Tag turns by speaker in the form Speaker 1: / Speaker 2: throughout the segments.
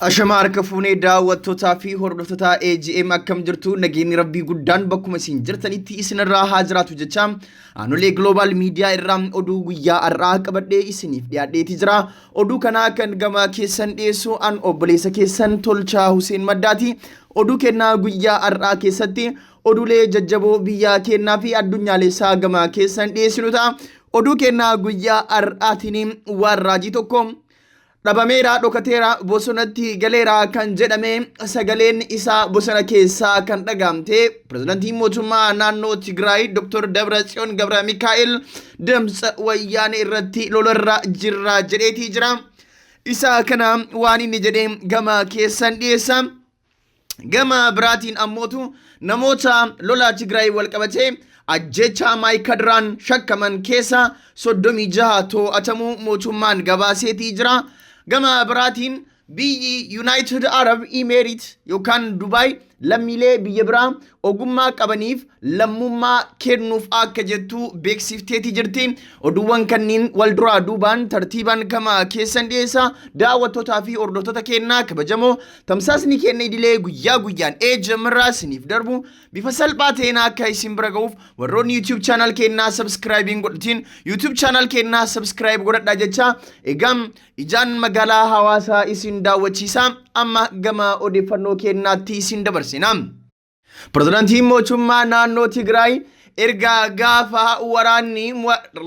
Speaker 1: Ashama harka fuunee daawwattootaa fi hordoftoota AGM, akkam jirtu? Nageenyi rabbii guddaan bakkuma isin jirtanitti isinirraa haa jiraatu jecha, Aanolee Global Media irraa oduu guyyaa har'aa qabadhee isiniif dhiyaadheeti jira. Oduu kanaa kan gama keessan dhiyeessu an obboleessa keessan Tolchaa Huseen Maddaati. Oduu kennaa guyyaa har'aa keessatti oduulee jajjaboo biyya kennaa fi addunyaalessaa gama keessan dhiyeessinu ta'a. Oduu kennaa guyyaa har'aatiin waan raajii tokko dhabameera, dhokateera, bosonatti galeera kan jedhame, sagaleen isaa bosona keessaa kan dhagaamte, pirezidantiin mootummaa naannoo Tigraay Dr. Dabratsiyoon Gabra Mikaa'el Damtsa Wayyaanee irratti lolarra jirra jedheetii jira. Isa kana waan inni jedhe gama keessan dhiyeessa. Gama biraatiin ammootu namoota lola Tigraay wal qabatee ajjeechaa Maayikadiraan shakkaman keessa 36 to'atamuu mootummaan gabaaseetii jira. Gama biraatiin biyyi United Arab Emirates yookaan Dubaay lammiilee biyya biraa ogummaa qabaniif lammummaa kennuuf akka jettu beeksifteetii jirti. Oduuwwan kanniin wal duraa duubaan tartiibaan gama keessan dhiyeessa. Daawwattootaa fi hordoftoota keenyaa kabajamoo, tamsaasni keenya idilee guyyaa guyyaan AGM irraa isiniif darbu bifa salphaa ta'een akka isin bira ga'uuf, warroonni YouTube channel keenyaa subscribe hin godhatin YouTube channel keenyaa subscribe godhadhaa jecha, egaa ijaan magaalaa Hawaasaa isin daawwachiisa. Amma gama odeeffannoo keenyaatti isin dabarsina. Pirezidaantiin mootummaa naannoo Tigraay erga gaafa waraanni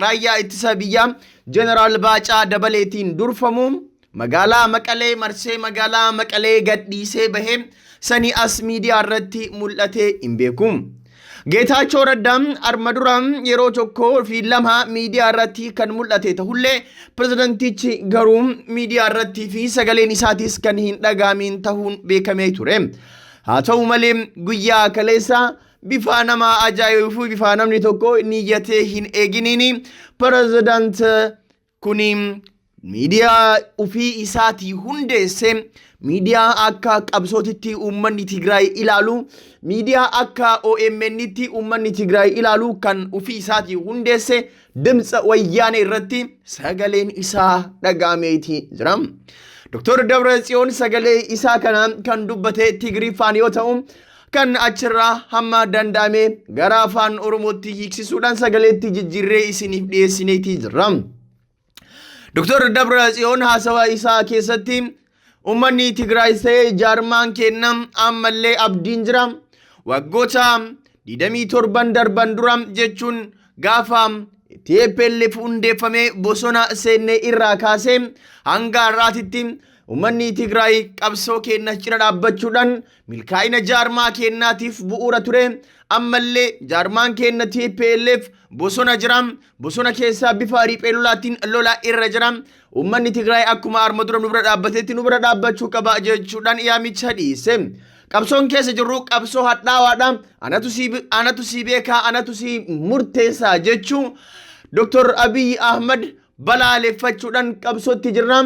Speaker 1: raayyaa ittisa biyyaa Jeneraal Baacaa Dabaleetiin durfamu magaalaa Maqalee marsee magaalaa Maqalee gadhiisee bahee sanii as miidiyaa irratti mul'atee hin beeku. Geetaachoo Raddaa arma dura yeroo tokkoo fi lama miidiyaa irratti kan mul'ate ta'ullee, pirezidaantichi garuu miidiyaa irratti fi sagaleen isaatis kan hin dhaga'amin ta'uun beekamee ture. Haa ta'u malee, guyyaa kaleessa bifa nama ajaa'ibuu fi bifa namni tokko niyyatee hin eeginiin pirezidaant kuni miidiyaa ofii isaatii hundeesse, miidiyaa akka qabsootitti uummanni Tigraay ilaalu, miidiyaa akka OMN'tti uummanni Tigraay ilaalu kan ofii isaatii hundeesse, Dimtsa Wayyaanee irratti sagaleen isaa dhaga'ameeti jira. Dr. Dabratsiyoon sagalee isaa kana kan dubbate Tigriffaan yoo ta'u, kan achirraa hamma danda'ame gara afaan Oromootti hiiksisuudhaan sagaleetti jijjiirree isiniif dhiyeessineeti jirra. Dr. Dabratsiyoon haasawa isaa keessatti, uummanni Tigraay ta'ee jaarmaan kenna ammallee abdiin jira. Waggoota 27 darban dura, jechuun gaafa TPLF hundeeffamee bosona seennee irraa kaasee hanga har'aatitti, uummanni Tigraay qabsoo keenya cina dhaabbachuudhaan milkaa'ina jaarmaa keenyaatiif bu'uura ture. Ammallee jaarmaan keenya TPLF bosona jira. Bosona keessaa bifa riphee lolaatiin lola irra jira. Uummanni Tigraay akkuma arma dura nu bira dhaabbatetti nu bira dhaabbachuu qaba jechuudhaan yaamicha dhiise. Qabsoon keessa jirru qabsoo hadhaawaadha. Anatu sii beekaa, anatu sii murteessaa jechuu Dr. Abiy Ahmad balaaleffachuudhaan qabsootti jirra.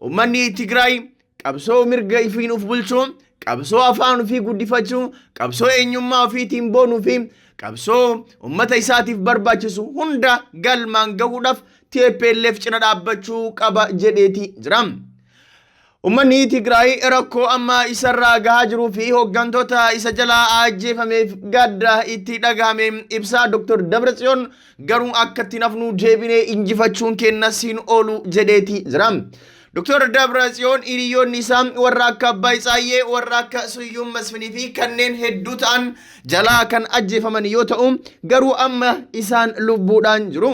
Speaker 1: Uummanni Tigraay qabsoo mirga ifiin uf bulchuu, qabsoo afaan ofii guddifachuu, qabsoo eenyummaa ofiitiin boonuu fi qabsoo uummata isaatiif barbaachisu hunda galmaan gahuudhaaf TPLF cina dhaabbachuu qaba jedheeti jira. Uummanni Tigraay rakkoo amma isarraa gahaa jiruu fi hooggantoota isa jalaa ajjeefameef gadda itti dhagahame ibsaa, Dr. Dabratsiyoon garuu akka itti nafnu deebinee injifachuun kenna siin oolu jedheeti jira. Dr. Dabratsiyoon hiriyoonni isaa warra akka Abbaay Tsaayyee, warra akka Suyyuum Masfinii fi kanneen hedduu ta'an jalaa kan ajjeefaman yoo ta'u, garuu amma isaan lubbuudhaan jiru.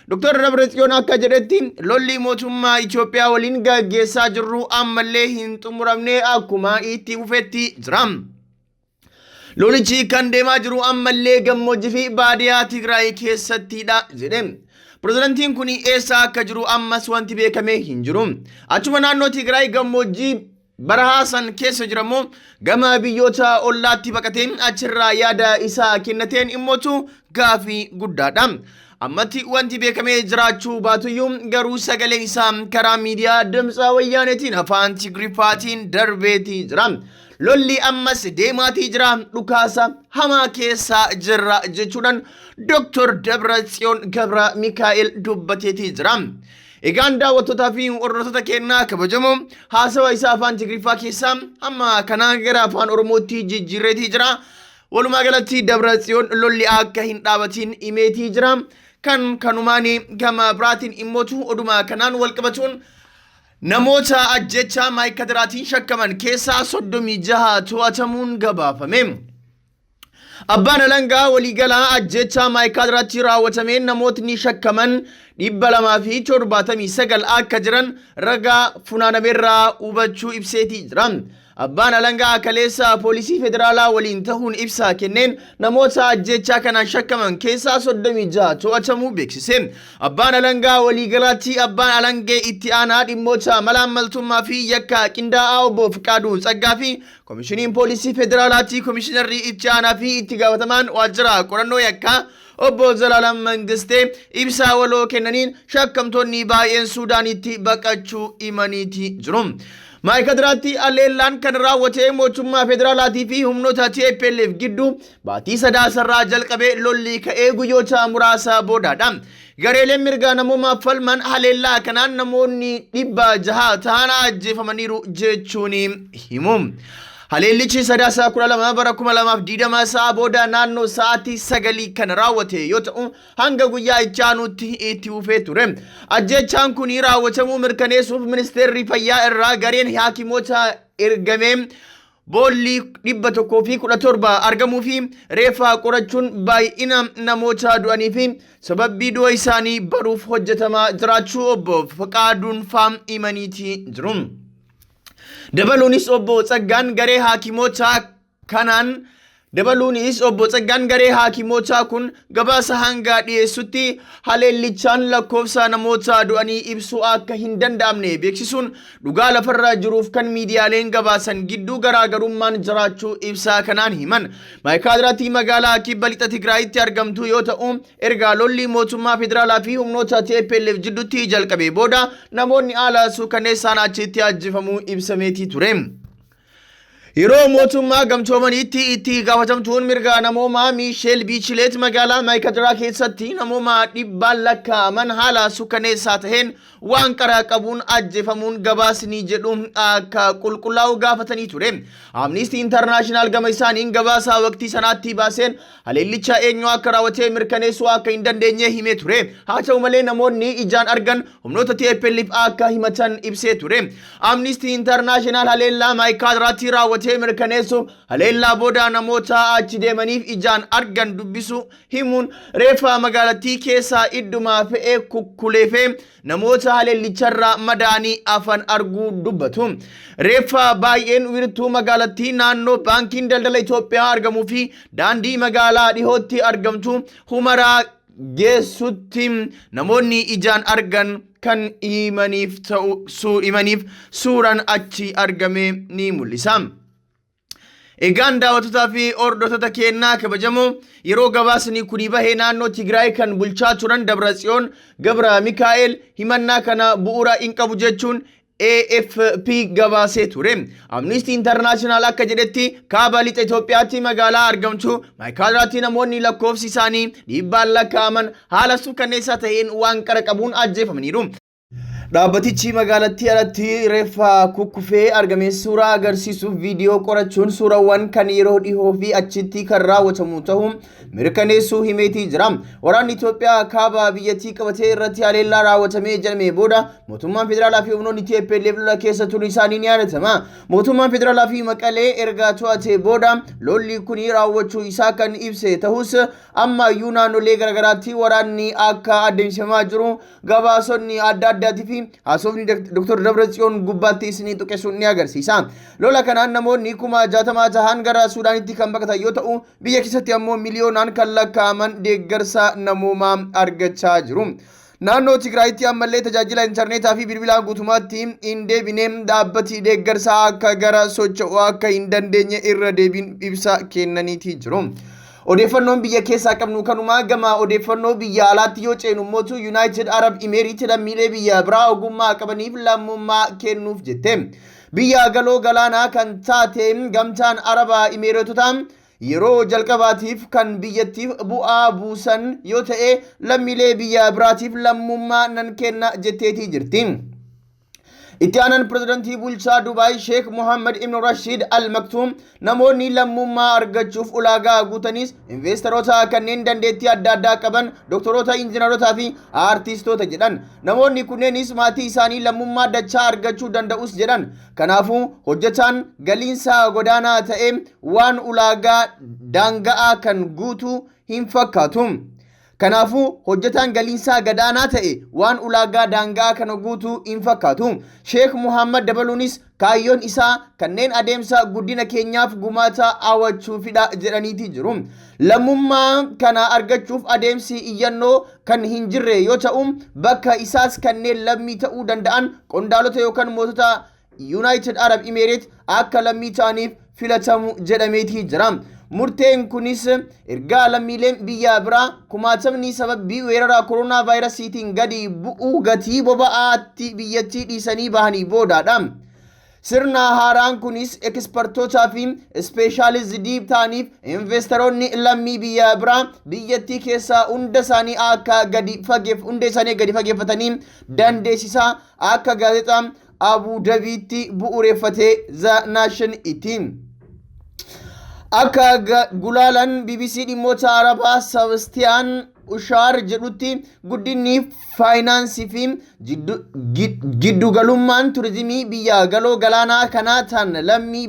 Speaker 1: Dr. Dabratsiyoon akka jedhetti, lolli mootummaa Itoophiyaa waliin gaggeessaa jirru ammallee hin xumuramne, akkuma itti fufetti jira. Lolichi kan deemaa jiru ammallee gammoojjii fi baadiyaa Tigraay keessattidha jedhe. Pirezidantiin kun eessa akka jiru ammas wanti beekame hin jiru. Achuma naannoo Tigraay gammoojjii barahaa san keessa jiramoo gama biyyoota ollaatti baqatee achirraa yaada isaa kennateen immootu gaafii guddaadha. Ammatti wanti beekamee jiraachuu baatuyyuu, garuu sagaleen isaa karaa miidiyaa Dimtsa Wayyaaneetiin afaan Tigriffaatiin darbeetii jira. Lolli ammas deemaatii jira, dhukaasa hamaa keessa jirra jechuudhaan Dr. Dabratsiyoon Gabra Mikaa'el dubbateetii jira. Egaan daawwattootaa fi hordoftoota keenyaa kabajamoo, haasawa isaa afaan Tigriffaa keessaa hamma kanaa gara afaan Oromootti jijjiirreetii jira. Walumaa galatti Dabra Tsiyoon lolli akka hin dhaabatiin himeetii jira. Kan kanumaan gama biraatiin immootu oduma kanaan wal qabatuun namoota ajjechaa Maayikadiraatiin shakkaman keessaa 36 to'atamuun gabaafame. Abbaan alangaa waliigalaa ajjechaa Maayikaadiraatti raawwatameen namootni shakkaman 279 akka jiran ragaa funaanamerraa hubachuu ibseetii jira. Abbaan alangaa kaleessa poolisii federaalaa waliin tahuun ibsa kenneen namoota ajjechaa kanaan shakkaman keessaa 36 to'atamuu beeksise. Abbaan alangaa waliigalaatti abbaan alangee itti aanaa dhimmoota malaammaltummaa fi yakka qindaa'aa obbo Fiqaaduu Tsaggaa fi Komishiniin Poolisii Federaalaatti Komishinarri itti aanaa fi itti gaafatamaan waajjira qorannoo yakkaa obbo Zalaalam Mangistee ibsaa waloo kennaniin shakkamtoonni baay'een Suudaanitti baqachuu himaniiti jiru. Maayikadiraatti haleellaan kan raawwate mootummaa federaalaatii fi humnoota TPLF gidduu baatii Sadaasarraa jalqabee lolli ka'ee guyyoota muraasa boodaadha. Gareeleen mirga namoomaaf falman haleellaa kanaan namoonni 600 ta'an ajjeefamaniiru jechuun himu. Haleellichi Sadaasa 12 bara 2020 sa'a booda naannoo sa'aatii 9 kan raawwate yoo ta'u, hanga guyyaa itti aanutti itti fufee ture. Ajjeechaan kun raawwatamuu mirkaneessuuf ministeerri fayyaa irraa gareen haakimoota ergamee boolli 117 argamuu fi reeffa qorachuun baay'ina namoota du'anii fi sababbii du'a isaanii baruuf hojjetamaa jiraachuu obbo Faqaaduun faa himaniiti jiru. Dabaluunis obbo Tsaggaan garee haakimoota kanaan Dabaluunis obbo Tsaggaan garee haakimootaa kun gabaasa hanga dhiyeessutti haleellichaan lakkoofsa namoota du'anii ibsuu akka hin danda'amne beeksisuun dhugaa lafarra jiruuf kan miidiyaaleen gabaasan gidduu garaagarummaan jiraachuu ibsaa kanaan himan. Maayikaadiraatti magaalaa kibba lixa Tigraayitti argamtu yoo ta'u, erga lolli mootummaa federaalaa fi humnoota TPLF jidduutti jalqabee booda namoonni haala suukanneessaan achitti ajjeefamuu ibsameetii ture. Yeroo mootummaa gamtoomaniitti itti gaafatamtuun mirga namoomaa Miisheel Biichileet magaalaa Maayikadiraa keessatti namooma dhibbaan lakkaa'aman haala sukkaneessaa taheen waan qara qabuun ajjeefamuun gabaasni jedhu akka qulqullaa'u gaafatanii ture. Amnistii Intarnaashinaal gama isaaniin gabaasa waqtii sanaatti baaseen haleellicha eenyu akka raawwatee mirkaneessuu akka hin dandeenye himee ture. Haa ta'u malee namoonni ijaan argan humnoota TPLF akka himatan ibsee ture. Amnistii Intarnaashinaal haleellaa Maayikaadiraatti raawwatee mirkaneessuuf haleellaa booda namoota achi deemaniif ijaan argan dubbisuu himuun reeffa magaalattii keessaa iddumaa fe'ee kukkuleefee namoota haleellicharraa madaa'anii hafan arguu dubbatu. Reeffa baay'een wiirtuu magaalattii naannoo baankiin daldala Itoophiyaa argamuu fi daandii magaalaa dhihootti argamtu Humaraa geessutti namoonni ijaan argan kan himaniif ta'u himaniif suuraan achi argame ni mul'isa. Egaan daawwattotaa fi hordoftoota keenyaa kabajamoo, yeroo gabaasni kuni bahee naannoo Tigraay kan bulchaa turan Dabratsiyoon Gabra Mikaa'el himannaa kana bu'uura hin qabu jechuun AFP gabaasee ture. Amnesty International akka jedhetti kaaba lixa Itoophiyaatti magaalaa argamtu Maayikaadiraatti namoonni lakkoofsi isaanii dhibbaan lakkaa'aman haala suukanneessaa ta'een waan qara qabuun ajjeefamaniiru. Dhaabbatichi magaalattii alatti reeffa kukkufee argame suuraa agarsiisuuf viidiyoo qorachuun suurawwan kan yeroo dhihoo fi achitti kan raawwatamu ta'uu mirkaneessuu himeetii jira. Waraanni Itoophiyaa kaaba biyyattii qabatee irratti haleellaa raawwatamee jedhame booda mootummaan federaalaa fi humnoonni TPLF lola keessa turuun isaanii ni yaadatama. Mootummaan federaalaa fi Maqalee erga to'atee booda lolli kun raawwachuu isaa kan ibse ta'us, amma iyyuu naannolee garaagaraatti waraanni akka adeemsifamaa jiru gabaasonni adda addaatii fi haasofni Dr. Dabratsiyoon gubbaatti isinii tuqe sun ni agarsiisa. Lola kanaan namoonni 60,000 tahan gara Suudaanitti kan baqatan yoo ta'u, biyya keessatti ammoo miliyoonaan kan lakkaa'aman deeggarsa namoomaa argachaa jiru. Naannoo Tigraayitti ammallee tajaajila intarneetaa fi bilbilaa guutummaatti hin deebine, dhaabbati deeggarsaa akka gara socho'uu akka hin dandeenye irra deebiin ibsa kennaniitii jiru. Odeeffannoon biyya keessaa qabnu kanuma. Gama odeeffannoo biyya alaatti yoo ceenu mootu, United Arab Emirates lammiilee biyya biraa ogummaa qabaniif lammummaa kennuuf jette. Biyya galoo galaanaa kan taate gamtaan Araba Imeeretota Yeroo jalqabaatiif kan biyyattiif bu'aa buusan yoo ta'e lammiilee biyya biraatiif lammummaa nan kenna jetteetii jirti. Itti aanaan pirezidantii bulchaa Dubaay Sheek Mohammad Ibn Rashid Al Maktuum namoonni lammummaa argachuuf ulaagaa guutanis investeroota kanneen dandeettii adda addaa qaban, doktoroota, injiinarotaa fi aartistoota jedhan. Namoonni kunneenis maatii isaanii lammummaa dachaa argachuu danda'us jedhan. Kanaafuu hojjetaan galiinsaa godaanaa ta'e waan ulaagaa daanga'aa kan guutu hin fakkaatu. Kanaafuu hojjetaan galiinsaa gadaanaa ta'e waan ulaagaa daanga'aa kana guutuu hin fakkaatu. Sheek Muhammad dabaluunis kaayyoon isaa kanneen adeemsa guddina keenyaaf gumaata hawwachuufidha jedhaniiti jiru. Lammummaa kana argachuuf adeemsi iyyannoo kan hin jirre yoo ta'u, bakka isaas kanneen lammii ta'uu danda'an qondaalota yookaan mootota United Arab Emirates akka lammii ta'aniif filatamu jedhameetii jira. Murteen kunis ergaa lammiileen biyya biraa kumaatamni sababii weerara koronaa vaayirasiitiin gadi bu'uu gatii boba'aatti biyyattii dhiisanii bahanii boodaadha. Sirna haaraan kunis ekspertootaa fi ispeeshaalizidii ta'aniif investeroonni lammii biyya biraa biyyattii keessaa hunda isaanii akka gadi fageef hunda isaanii gadi fageeffatanii dandeessisaa akka gaazexaa Abu Dabiitti bu'uureffatee The Nation itti. Akka gulaalan BBC dhimmoota Arabaa Sebastiyaan Ushaar jedhutti, guddinni faayinaansii fi giddugalummaan turizimii biyya galoo galaanaa kanaa tan lammii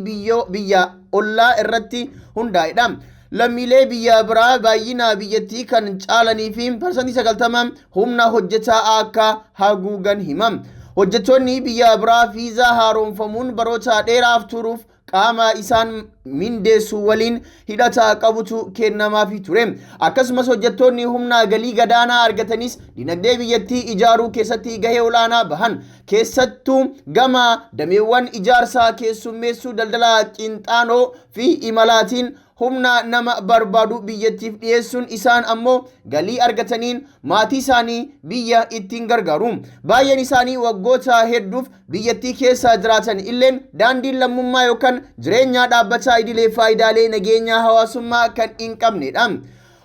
Speaker 1: biyya ollaa irratti hundaa'edha. Lammiilee biyya biraa baay'ina biyyattii kan caalanii fi 90% humna hojjetaa akka haguugan hima. Hojjettoonni biyya biraa fiizaa haaromfamuun baroota dheeraaf turuuf qaama isaan mindeessu waliin hidhata qabutu kennamaafii ture. Akkasumas hojjettoonni humna galii gadaanaa argatanis dinagdee biyyattii ijaaruu keessatti gahee olaanaa bahan. Keessattuu gama dameewwan ijaarsaa, keessummeessuu, daldala qinxaanoo fi imalaatiin humna nama barbaadu biyyattiif dhiyeessuun isaan ammoo galii argataniin maatii isaanii biyya ittiin gargaaru. Baay'een isaanii waggoota hedduuf biyyattii keessa jiraatan illeen daandiin lammummaa yookaan jireenya dhaabbataa idilee faayidaalee nageenyaa hawaasummaa kan hin qabnedha.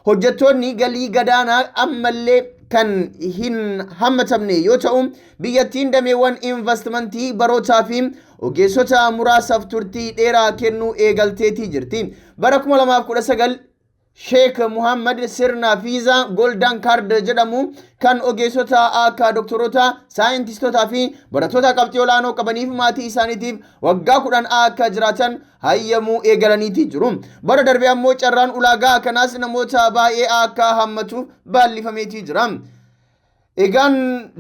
Speaker 1: Hojjettoonni galii gadaanaa ammallee kan hin hammatamne yoo ta'u, biyyattiin dameewwan investimentii barootaa fi ogeessota muraasaaf turtii dheeraa kennuu eegalteetii jirti. Bara 2019 Sheek Muhammad sirna fiizaa Golden Card jedhamu kan ogeessota akka doktoroota, saayintistootaa fi barattoota qabxii olaanoo qabaniif maatii isaaniitiif waggaa 10 akka jiraatan hayyamuu eegalaniitii jiru. Bara darbe ammoo carraan ulaagaa kanaas namoota baay'ee akka hammatuuf bal'ifameetii jira. Egaan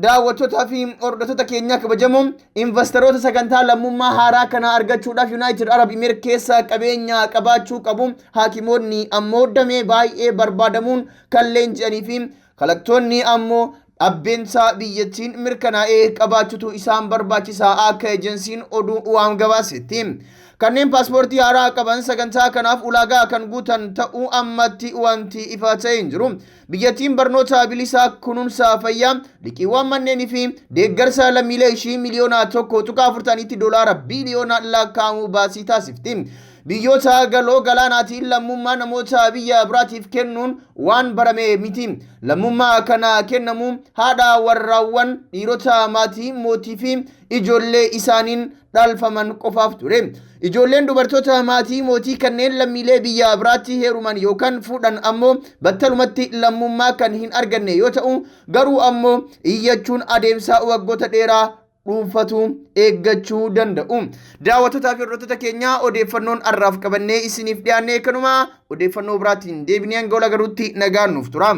Speaker 1: daawwattootaa fi hordoftoota keenyaa kabajamoo, investeroota sagantaa lammummaa haaraa kana argachuudhaaf United Arab Emirates keessa qabeenya qabaachuu qabu. Haakimoonni ammoo damee baay'ee barbaadamuun kan leenji'anii fi kalaqtoonni ammoo dhabbeensaa biyyattiin mirkanaa'ee qabaachuutu isaan barbaachisaa akka ejensiin oduu waan gabaasetti. Kanneen paaspoortii haaraa qaban sagantaa kanaaf ulaagaa kan guutan ta'uu ammatti wanti ifa ta'e hin jiru. Biyyattiin barnoota bilisaa, kunuunsa fayyaa, liqiiwwan manneenii fi deeggarsa lammiilee ishii miliyoona 1.4 ta'anitti doolaara biliyoona lakkaa'amu baasii taasifti. Biyyoota galoo galaanaatiin lammummaa namoota biyya biraatiif kennuun waan barame miti. Lammummaa kana kennamu haadha warraawwan dhiirota maatii mootii fi ijoollee isaaniin dhalfaman qofaaf ture. Ijoolleen dubartoota maatii mootii kanneen lammiilee biyya biraatti heeruman yookaan fuudhan ammoo battalumatti lammummaa kan hin arganne yoo ta'u, garuu ammoo iyyachuun adeemsa waggoota dheeraa dhuunfatu eeggachuu danda'u. Daawwattootaa fi hordoftoota keenyaa, odeeffannoon har'aaf qabannee isiniif dhiyaanne kanuma. Odeeffannoo biraatiin deebinee hanga wal agaruutti nagaan nuuf tura.